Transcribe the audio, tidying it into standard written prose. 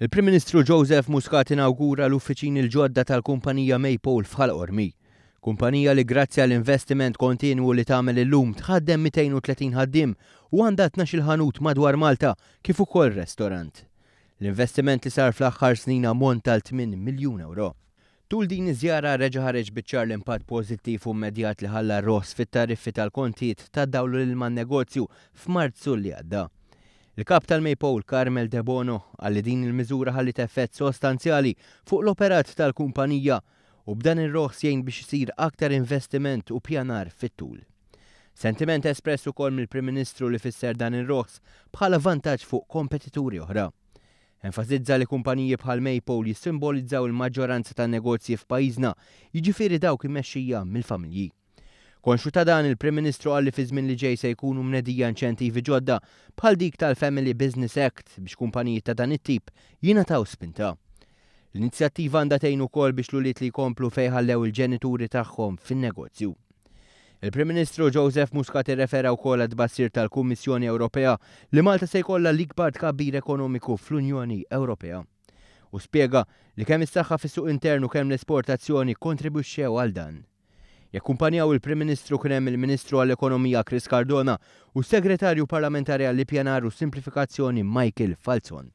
Il-Prim Ministru Joseph Muscat inawgura l-uffiċini l-ġodda tal-kumpanija Maypole f'Ħal Qormi. Kumpanija li grazzi għall investiment kontinwu li tagħmel illum tħaddem 230 ħaddiem u għandha 12-il ħanut madwar Malta kif ukoll restorant. L-investiment li sar fl-aħħar snin ammonta għal 8 miljun ewro. Tul din iż-żjara reġa' ħareġ biċ-ċar l-impatt pożittiv u immedjat li ħalla r-roħs fit-tariffi tal-kontijiet tad-dawl u l-ilma għan-negozju f'Marzu li għadda. Il-Kap tal-Maypole, Carmel Debono, qal li din il-miżura ħalliet effett sostanzjali fuq l-operat tal-kumpanija u b'dan ir-roħs jgħin biex isir aktar investiment u pjanar fit-tul. Sentiment espress ukoll mill-Prim Ministru li fisser dan ir-roħs bħala vantaġġ fuq kompetituri oħra. Enfasizza li kumpaniji bħal Maypole jissimbolizzaw il-maġġoranza tan-negozji f'pajjiżna, jiġifieri dawk immexxija mill-familji. Konxju ta' dan, il-Prim Ministru qal li fiż-żmien li ġej se jkunu mnedija inċentivi ġodda bħal dik tal-Family Business Act biex kumpaniji ta' dan it-tip jingħataw spinta. L-inizjattiva għandha tgħin ukoll biex l-ulied li jkomplu fejn ħallew il-ġenituri tagħhom fin-negozju. Il-Prim Ministru Joseph Muscat irrefera wkoll għat-tbassir tal-Kummissjoni Ewropea li Malta se jkollha l-ikbar tkabbir ekonomiku fl-Unjoni Ewropea. U spjega li kemm is-saħħa fis-suq intern u kemm l-esportazzjoni kkontribwixxew għal dan. Jakkumpanjaw il-Prim Ministru kien hemm il-Ministru għall-Ekonomija Chris Cardona u s-Segretarju Parlamentari għall-Ippjanar u s-Simplifikazzjoni Michael Falzon.